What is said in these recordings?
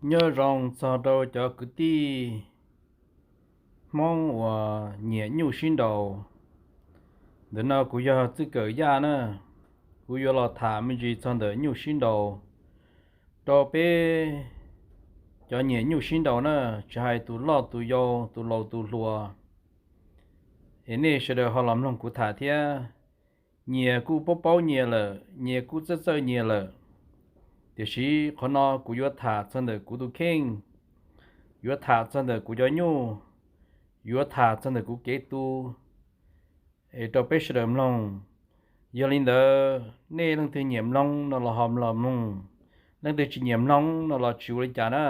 Nyob zoo txog rau cov kwv tij Hmoob uas nyiam nyuj sib nraus. Ntawm no kuv yog Txwj Kawm Yaj na, kuv yuav los tham me ntsis txog ntawm nyuj sib nraus rau peb cov nyiam nyuj sib nraus na, tsis hais tus loj tus yau, tus laus tus hluas, es nej sawv daws ho los mloog kuv tham thiab. Nyias kuj paub paub nyias lawm, nyias kuj txawj txawj nyias lawm, tiam sis qhov no kuv yuav tham txog ntawm kuv tus kheej, yuav tham txog ntawm kuv cov nyuj, yuav tham txog ntawm kuv kev tu, es rau peb sawv daws mloog. Yog li ntawd nej leej twg nyiam mloog no los ho los mloog, leej twg tsis nyiam mloog no los tsis ua li cas na.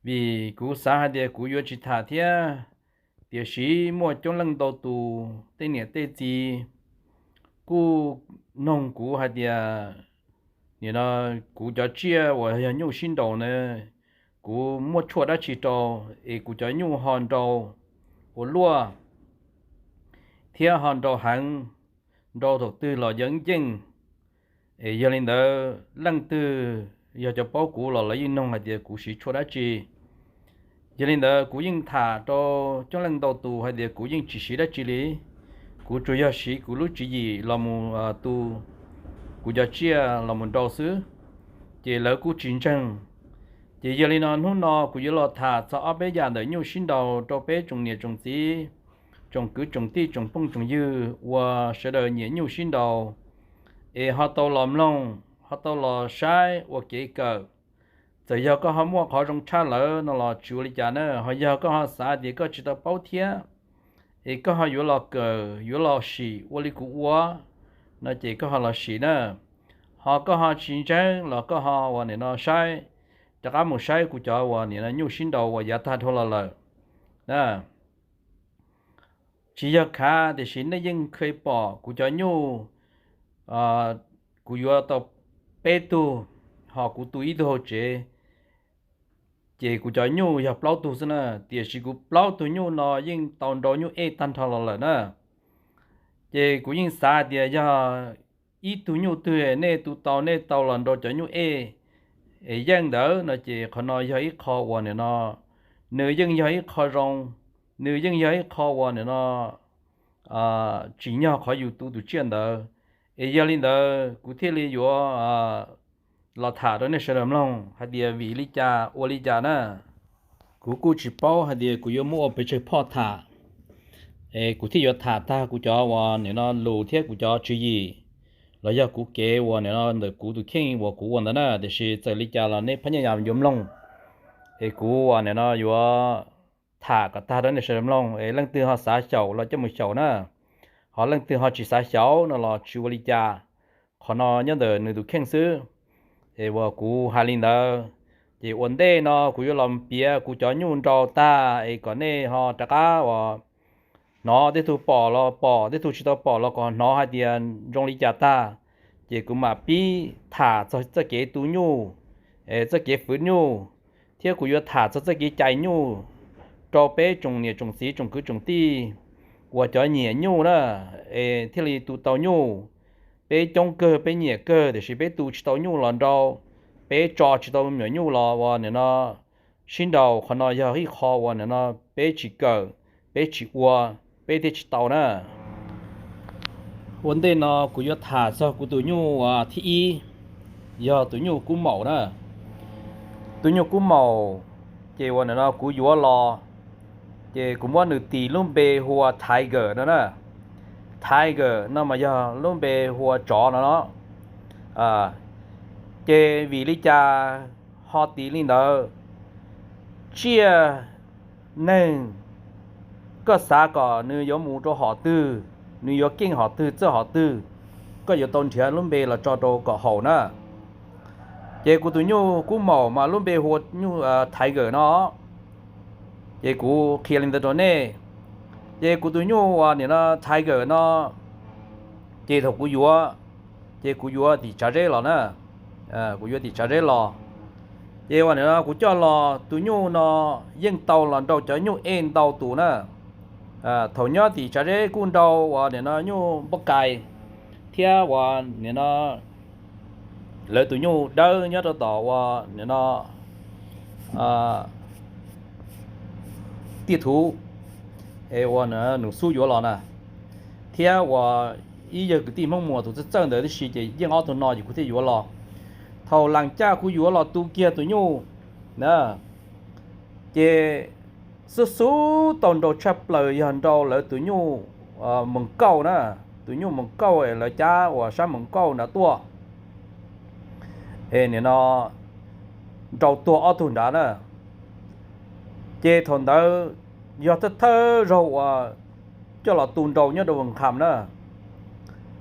Vim kuv xav hais tias kuv yuav tsis tham thiab, tiam sis muaj coob leej ntau tus tej niam tej txiv kuj noog kuv hais tias, nim no kuv cov tsiaj uas yog nyuj sib nraus na, kuv muab tshuaj dab tsi rau es kuv cov nyuj ho nrau ua luaj thiab ho nrau heev, nrau thaum twg los yeej yeej. Es yog li ntawd leej twg yog cov paub kuv los lawv yeej noog hais tias kuv siv tshuaj dab tsi. Yog li ntawd kuv yeej tham rau coob leej ntau tus hais tias kuv yeej tsis siv dab tsi li, kuv tsuas yog siv kuv lub tswv yim los mus tu kuv cov tsiaj los mus nrau xwb, ces lawv kuj tsis ntseeg. Ces yog li no hnub no kuv yuav los tham txog ob peb yam ntawm nyuj sib nraus rau peb tsoom niam tsoom txiv, tsoom kwv tsoom tij, tsoom phooj tsoom ywg uas sawv daws nyiam nyuj sib nraus, es ho tau los mloog, ho tau los saib ua kev kawm. Txawm yog koj ho muaj qhov zoo tshaj lawm no los tsis ua li cas na, ho yog koj ho xav tias koj tsis tau paub thiab, es koj ho yuav los kawm yuav los sim ua li kuv ua no ces koj ho los sim na. Ho koj ho tsis ntseeg los koj ho uas nim no saib, rov qab mus saib kuv cov uas nim no nyuj sib nraus uas yav tag dhau los lawm na. Tsis yog khav, tiam sis nej yeej kheev pom kuv cov nyuj, kuv yuav tau peb tug, ho kuv tu ib tug hauv tsev, ces kuv cov nyuj yog plaub tug xwb na, tiam sis kuv plaub tug nyuj no yeej tau nrau nyuj ej tag nrho los lawm na. Ces kuv yeej xav hais tias yog ib tug nyuj twg nej tu tau, nej tau los nrau cov nyuj ej es yeej ntawd no ces qhov no yog ib qho uas nim no nws yeej yog ib qho zoo, nws yeej yog ib qho uas nim no tsim nyog qhov yus tu tus tsiaj ntawd. Es yog li ntawd kuv thiaj li yuav los tham rau nej sawv daws mloog hais tias vim li cas ua li cas na. Kuv kuj tsis paub hais tias kuv yuav muab ua pes tsawg phoj tham, es kuv thiaj yuav tham tag kuv cov uas nim no lus thiab kuv cov tswv yim, los yog kuv kev uas nim no ntawm kuv tus kheej uas kuv ua ntawd na. Tiam sis txawm li cas los nej phab nyaj yam yuav mloog, es kuv uas nim no yuav tham kom tag rau nej sawv daws mloog, es leej twg ho xav xyaum los coj mus xyaum na, ho leej twg ho tsis xav xyaum no los tsis ua li cas. Qhov no nyob ntawm nws tus kheej xwb. Es uas kuv hais li ntawd, ces ua ntej no kuv yuav los piav kuv cov nyuj nrau tag es kom nej ho rov qab uas hnov, tej tug pom los pom, tej tug tsis tau pom los kom hnov hais tias zoo li cas tag. Ces kuv mam pib tham txog txoj kev tu nyuj, txoj kev fwv nyuj, thiab kuv yuav tham txog txoj kev cais nyuj rau peb tsoom niam tsoom txiv tsoom kwv tsoom tij uas cov nyiam nyuj na, es thiaj li tu tau nyuj. Peb coob kawg, peb nyiam kawg, tiam sis peb tu tsis tau nyuj los nrau, peb tso tsis tau me nyuam nyuj los uas nim no sib nraus. Qhov no yog ib qho uas nim no peb tsis kawm, peb tsis ua, peb thiaj tsis tau na. Ua ntej no kuv yuav tham txog kuv tus nyuj uas thib ib, yog tus nyuj kub maum na. Tus nyuj kub maum, ces uas nim no kuv yuav los, ces kuv muab nws tis lub npe hu ua Tiger no na. Tiger no mas yog lub npe hu ua tsov no no. Ces vim li cas ho tis li ntawd? Tsiaj neeg, koj xav kom nws yuav mus rau hom twg, nws yuav keej hom twg txawj hom twg, koj yuav tau nrhiav lub npe los tso rau kom haum na. Ces kuv tus nyuj kub maum mas lub npe hu ua nyuj Tiger no. Ces kuv qhia li ntawd rau nej. Ces kuv tus nyuj uas nim no Tiger no, ces thaum kuv yuav, ces kuv yuav tim Tsav Zeb los na. Kuv yuav tim Tsav Zeb los, ces uas nim no kuv coj los tus nyuj no yeej tau los nrau cov nyuj ej ntau tus na. Thaum nyob tim Tsav Zeb kuj nrau uas nim no nyuj npauj kais thiab uas nim no lawv tus nyuj dawb nyob rau tom uas nim no tiaj thuv, es uas nws xub yuav los na, thiab uas ib yawg kwv tij Hmoob Muas tus txawj txawj ntawd tib si ces yeej ob tug no ces kuv thiaj yuav los. Thaum Laas Caj kuv yuav los tu kiag tus nyuj na, ces xub xub tau nrau tshaj plaws yog nrau lawv tus nyuj Moos Kauj na, tus nyuj Moos Kauj es lawv cab uas sab Moos Kauj nrad tuaj, es nim no nrau tuag ob tug nrad na. Ces thaum ntawd yog thawj thawj zaug uas coj los tu nrau nyob rau Moos Kham na.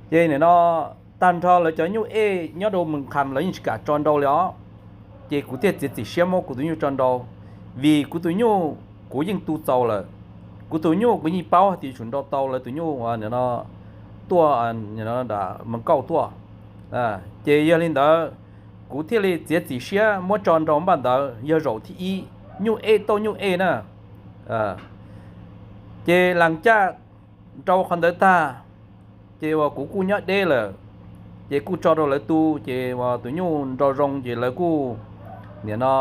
Ces nim no tag nrho lawv cov nyuj ej nyob rau Moos Kham lawv yeej tsis kam tso nrau li os. Ces kuv thiaj txiav txim siab muab kuv tus nyuj tso nrau, vim kuv tus nyuj kuv yeej tu txaus lawm. Kuv tus nyuj kuv yeej paub hais tias yuav tsum nrau tau lawv tus nyuj uas nim no tuaj Moos Kauj tuaj. Ces yog li ntawd, kuv thiaj li txiav txim siab muab tso nrau npaj ntawd yog zaum thib ib, nyuj ej tauj nyuj ej na. Ces Laas Caj nrau qhov ntawd tag, ces uas kuv kuj nyob deb lawm, ces kuj tso rau lawv tu, ces uas tus nyuj nrau zoo ces lawv kuj nim no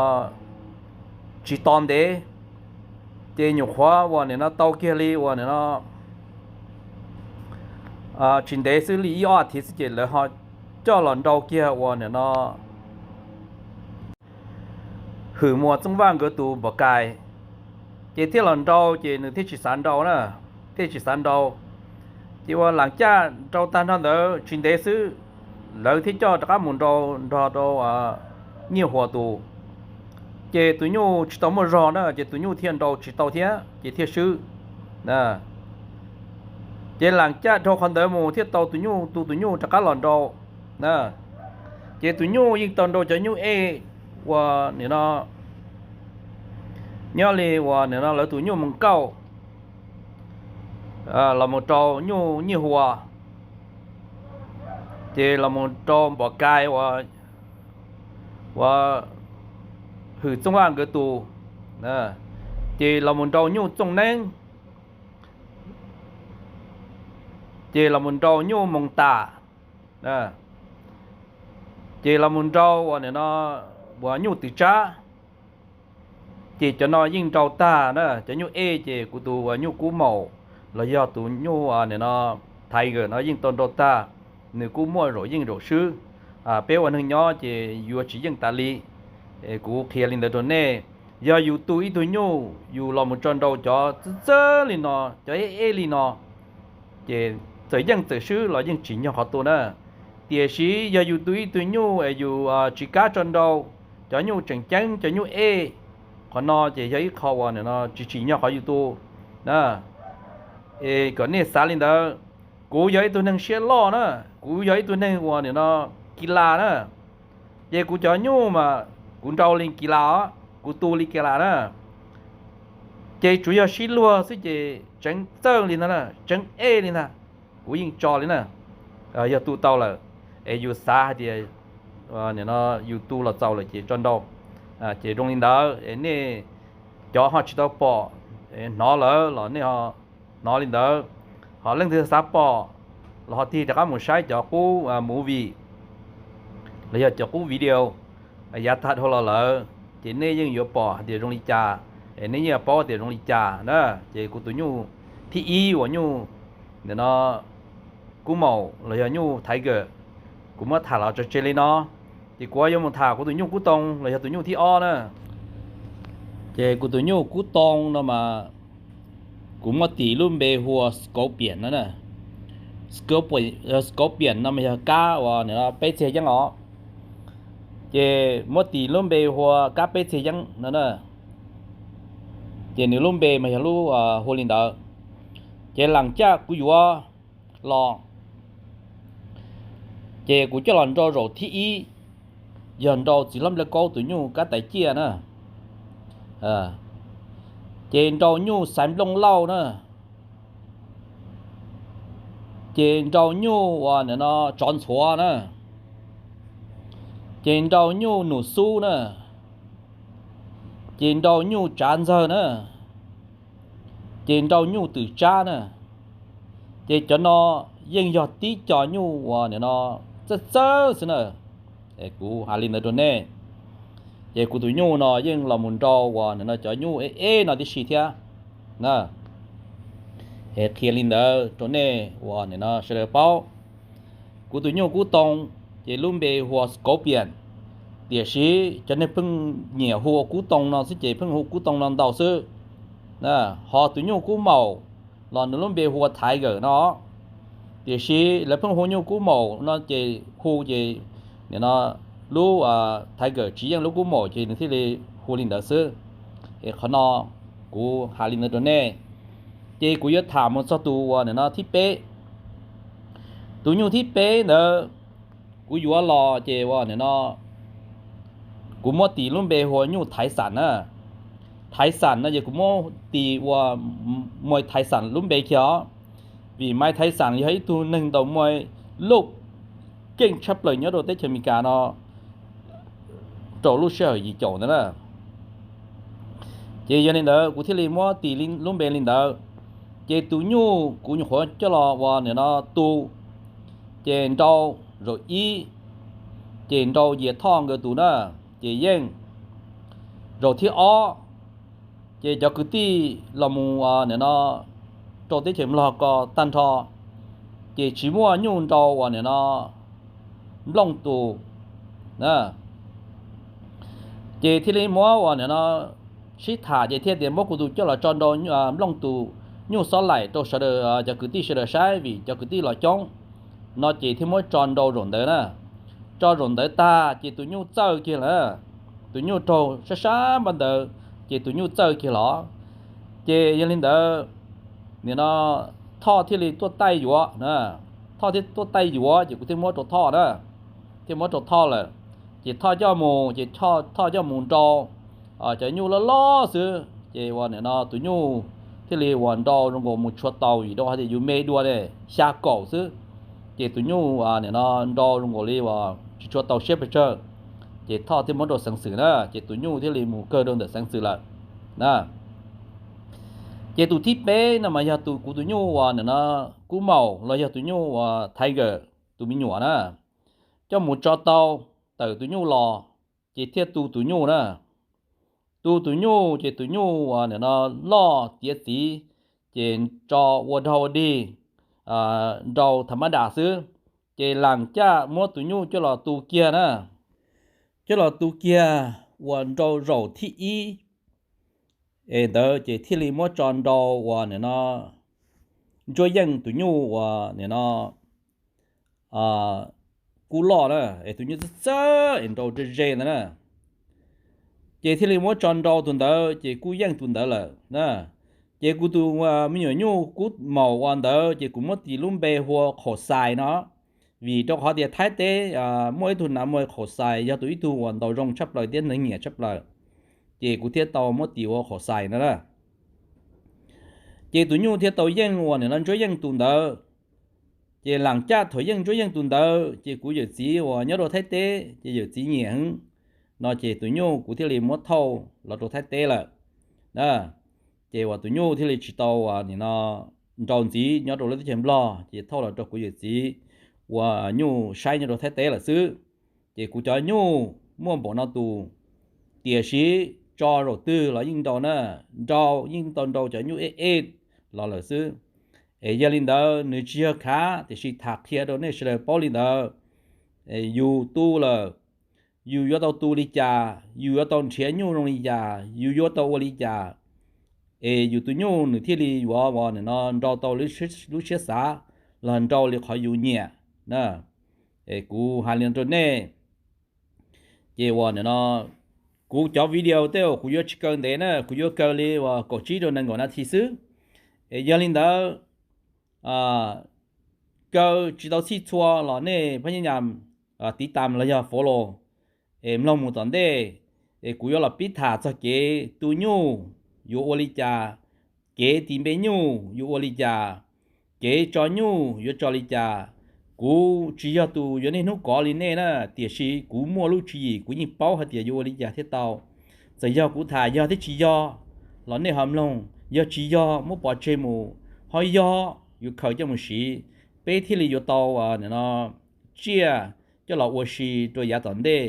tsis tos ntev, ces nyuam qhuav uas nim no tau kiag li uas nim no tsis ntev xwb li ib ob as thiv xwb ces lawv ho coj los nrau kiag uas nim no Hwm Muas Txooj Vaj nkawd tus npam kais, ces thiaj los nrau ces nws thiaj tsis xav nrau na, thiaj tsis xav nrau. Ces uas Laas Caj nrau tag nrho ntawd tsis ntev xwb, lawv thiaj coj rov qab mus nrau nrog rau Nyiaj Huas tus, ces tus nyuj tsis tau muaj zog na ces tus nyuj thiaj nrau tsis tau thiab ces thiaj swb. Ces Laas Caj dhau qhov ntawd mus thiaj tau tus nyuj, tu tus nyuj rov qab los nrau na. Ces tus nyuj yeej tau nrau cov nyuj ej uas nim no nyob li uas nim no lawv tus nyuj Moos Kauj los mus rau nyuj Nyiaj Huas, ces los mus rau npam kais uas Hwm Txooj Vaj nkawd tus, ces los mus nrau nyuj Txooj Neeb, ces los mus nrau nyuj Moos Tas, ces los mus nrau uas nim no uas nyuj Twm Tsab. Ces cov no yeej nrau tag na, cov nyuj ej ces kuv tus uas nyuj Kub Maum los yog tus nyuj nim no Tiger no yeej tau nrau tag, nws kuj muaj zaum yeej zaum swb. Peb ua neeg nyob ces yuav tsis yeej tas li. Kuv qhia li ntawd rau nej, yog yus tu ib tug nyuj yus los mus tso nrau cov txawj txawj li no, cov ej ej li no, ces txawm yeej txawm swb los yeej tsim nyog qhov tu na. Tiam sis yog yus tu ib tug nyuj es yus tsis kam tso nrau cov nyuj tseem ceeb, cov nyuj ej, qhov no ces yog ib qho uas nim no tsis tsim nyog qhov yus tu na. Es kom nej xav li ntawd. Kuv yog ib tug neeg siab loj na, kuv yog ib tug neeg uas nim no kis las na, ces kuv cov nyuj mas kuv nrau li kis las os, kuv tu li kis las na, ces tsuas yog sib luag xwb ces tseev txawj li ntag, tseev ej li ntag, kuv yeej tso li na. Yog tu tau lawm, es yus xav hais tias nim no yus tu los txaus lawm ces tso nrau, ces zoo li ntawd. Nej cov ho tsis tau pom, hnov lawm los nej ho hnov li ntawd. Ho leej twg xav pom los ho tig rov qab mus saib cov qub movie los yog cov qub video yav tag dhau los lawm, ces nej yeej yuav pom hais tias zoo li cas, nej yeej paub tias zoo li cas na. Ces kuv tus nyuj thib ib uas nyuj nim no Kub Maum los yog nyuj Tiger, kuv muab tham los tso tseg li no. Ces kuv yuav mus tham kuv tus nyuj Kub Too los yog tus nyuj thib ob na. Ces kuv tus nyuj Kub Too no mas kuv muab tis lub npe hu ua Scorpion no na. Scorpion no mas yog kab uas nim no peb txhiab yeeb os. Ces muab tis lub npe hu ua kab peb txhiab yeeb no na. Ces nws lub npe mas yog lub hu li ntawd. Ces Laas Caj kuv yuav los, ces kuv coj los nrau zaum thib ib, yog nrau txiv hlob Nplaj Kaub tus nyuj kab tais ciaj na. Ces nrau nyuj Xaiv Nplooj Lauj na. Ces nrau nyuj uas nim no Tsov Ntxhuav na. Ces nrau nyuj Num Xub na. Ces nrau nyuj Tsav Ntxawg na. Ces nrau nyuj Twm Tsab na. Ces cov no yeej yog tib co nyuj uas nim no txawj txawj xwb na. Kuv hais li ntawd rau nej. Ces kuv tus nyuj no yeej los mus nrau uas nim no cov nyuj eb eb no tib si thiab na. Es qhia li ntawd rau nej uas nim no sawv daws paub. Kuv tus nyuj kub too, ces lub npe hu ua Scorpion, tiam sis cov neeg pheej nyiam hu ua kub too no xwb ces pheej hu kub too no ntau xwb. Ho tus nyuj kub maum los nws lub npe hu ua Tiger no, tiam sis lawv pheej hu nyuj kub maum no ces hu ces nim no lub Tiger tsis yeej lub kub maum ces nws thiaj li hu li ntawd xwb. Es qhov no kuv hais li ntawd rau nej. Ces kuv yuav tham mus txog tus uas nim no thib peb. Tus nyuj thib peb ntawd kuv yuav los ces uas nim no kuv muab tis lub npe hu ua nyuj Thaiv Xam na. Thaiv Xam no ces kuv muab tis ua Mike Thaiv Xam lub npe kiag os, vim Mike Thaiv Xam yog ib tug neeg ntaus muaj lub keej tshaj plaws nyob rau teb chaws Amelikas no rau lub sij hawm yim caum ntawd na. Ces yog li ntawd kuv thiaj li muab tis lub npe li ntawd. Ces tus nyuj kuv nyuam qhuav coj los uas nim no tu, ces nrau zaum ib, ces nrau Yias Thoj nkawd tus na, ces yeej. Zaum thib ob, ces cov kwv tij los mus nim no rau teb chaws Nplog ko tag nrho, ces tsis muaj nyuj nrau uas nim no Nplooj tus. Ces thiaj li muab uas nim no sib tham ces thiaj tias muab kuv tus coj los tso nrau Nplooj tus nyuj xob laim rau sawv daws cov kwv tij sawv daws saib vim cov kwv tij los coob no ces thiaj muab tso nrau zaum ntawd na. Tso zaum ntawd tag ces tus nyuj txawj kiag lawm, tus nyuj raug sab sab npaj ntawd ces tus nyuj txawj kiag los. Ces yog li ntawd, nim no Thoj thiaj li tuaj taij yuav, Thoj thiaj tuaj taij yuav ces kuv thiaj muab rau Thoj na, thiaj muab rau Thoj lawm. Ces Thoj coj mus ces Thoj coj mus nrau cov nyuj loj loj xwb ces uas nim no tus nyuj thiaj li uas nrau zoo nkaus mus tshuav tau vim rau hais tias yus me dua ne, xya kaum xwb. Ces tus nyuj nim no nrau zoo nkaus li uas tsis tshua tau siab pes tsawg, ces Thoj thiaj muab rau Xeev Xwm na, ces tus nyuj thiaj li mus kawg rau ntawm Xeev Xwm lawm na. Ces tus thib peb no mas yog tus kuv tus nyuj uas nim no Kub Maum los yog tus nyuj uas Tiger tus me nyuam na, coj mus tso tau, tawm tus nyuj los, ces thiaj tu tus nyuj na. Tu tus nyuj ces tus nyuj uas nim no loj tiav txiv, ces tso ua dog ua dig, nrau tha mab das xwb. Ces lam caj muab tus nyuj coj los tu kiag na, coj los tu kiag uas nrau zaum thib ib es ntawd ces thiaj li muab tso nrau uas nim no Ntsuab Yeej tus nyuj uas nim no Kub Loj na, es tus nyuj txawj txawj es nrau ze ze ntawd na, ces thiaj li muab tso nrau tus ntawd ces kuj yeej tus ntawd lawm na. Ces kuv tus me nyuam nyuj Kub Maum uas ntawd ces kuv muab tis lub npe hu ua Qaum Xais no, vim rau qhov tias Thaib teb muaj ib tug nav muaj Qaum Xais yog tus ib tug uas ntaus zoo tshaj plaws thiab neeg nyiam tshaj plaws, ces kuv thiaj tau muab tis ua Qaum Xais no na. Ces tus nyuj thiaj tau yeej uas nim no Ntsuab Yeej tus ntawd. Ces lam caj thaum yeej Ntsuab Yeej tus ntawd ces kuv yawm txiv uas nyob rau Thaib teb ces yawm txiv nyiam heev no ces tus nyuj kuv thiaj li muab thauj los rau Thaib teb lawm na. Ces uas tus nyuj thiaj li tsis tau uas nim no nrau ntxiv nyob rau lub teb chaws Nplog ces thauj los rau kuv yawm txiv ua nyuj saib nyob rau Thaib teb lawm xwb. Ces kuv cov nyuj muaj npaum no tus, tiam sis tso zaum twg los yeej nrau na, nrau yeej tau nrau cov nyuj ej ej los lawm xwb. Es yog li ntawd nws tsis yog khav, tiam sis tham qhia rau nej sawv daws paub li ntawd. Yus tu lawm, yus yuav tau tu li cas, yus yuav tau nrhiav nyuj zoo li cas, yus yuav tau ua li cas, es yus tus nyuj nws thiaj li yuav uas nim no nrau tau lub siab xav los nrau li qhov yus nyiam na. Es kuv hais li no rau nej. Ces uas nim no kuv cov video tej uas kuv yuav tsis kaw ntev na, kuv yuav kaw li uas kaum tsib rau nees nkaum nas this xwb. Es yog li ntawd, kaw tsis tau txhij txhua los nej phab nyab nyam tiv tam los yog follow es mloog mus tom ntej. Es kuv yuav los pib tham txog kev tu nyuj yuav ua li cas, kev tis npe nyuj yuav ua li cas, kev tso nyuj yuav tso li cas. Kuv tsis yog tus yuav niaj hnub kov li nej na, tiam sis kuv muaj lub tswv yim kuv yeej paub hais tias yuav ua li cas thiaj tau. Txawm yog kuv tham yog thiab tsis yog los nej ho mloog, yog tsis yog muab pov tseg mus, ho yog yuav khaws coj mus siv, peb thiaj li yuav tau nim no tsiaj coj los ua si rau yav tom ntej.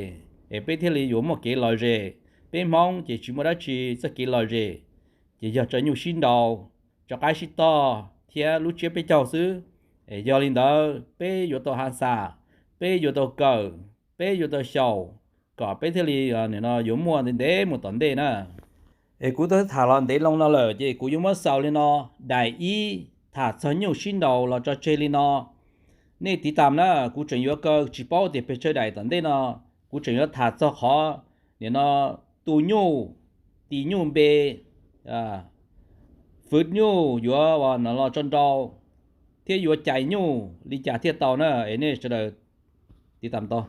es peb thiaj li yuav muaj kev lom zem. Peb Hmoob ces tsis muaj dab tsi txoj kev lom zem, ces yog tso nyuj sib nraus, tso qaib sib toj thiab lub tsiab peb caug xwb. Es yog li ntawd peb yuav tau ha xas, peb yuav tau kawm, peb yuav tau xyaum, kom peb thiaj li nim no yuav muaj ntev ntev mus tom ntej na. Es kuv twb tham los ntev loo no lawm ces kuv yuav muab xaus li no. Daim ib, tham txog nyuj sib nraus los tso tseg li no. Nej tiv tam na, kuv tseem yuav kaw tsis paub tias pes tsawg daim tom ntej no, kuv tseem yuav tham txog qhov nim no tu nyuj, tis nyuj npe, fwv nyuj yuav no los tso nrau, thiab yuav cais nyuj li cas thiaj tau na. Es nej sawv daws tiv tam tau.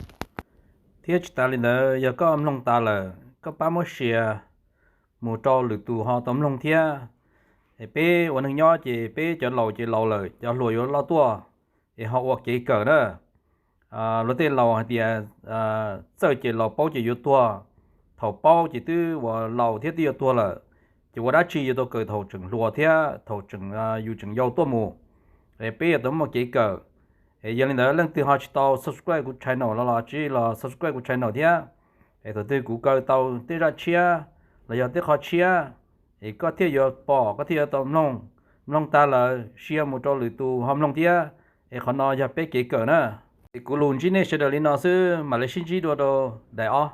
Thiab tsis tas li ntawd, yog koj mloog tas lawm koj pab muab share mus rau lwm tus ho tau mloog thiab. Es peb ua neeg nyob ces peb cov laus ces laus lawm, cov hluas yuav loj tuaj, es ho ua kev kawm na. Luag tej laus hais tias txawj ces laus, paub ces yuav tuag. Thaum paub ces twb ua laus thiab twb yuav tuag lawm, ces ua dab tsi yuav tau kawm thaum tseem hluas thiab thaum tseem, yus tseem yau tuaj mus. Es peb yuav tau muaj kev kawm. Es yog li ntawd leej twg ho tsis tau subscribe kuv channel los los tsis los subscribe kuv channel thiab. Es thaum twg kuv kaw tau tej zaj tshiab los yog tej qhov tshiab, es koj thiaj yuav pom, koj thiaj yuav tau mloog. Mloog tag lawm share mus rau lwm tus ho mloog thiab. Es qhov no yog peb kev kawm na. Es kuv lus ntsib nej sawv daws li no xwb, mam li sib ntsib dua rau daim ob.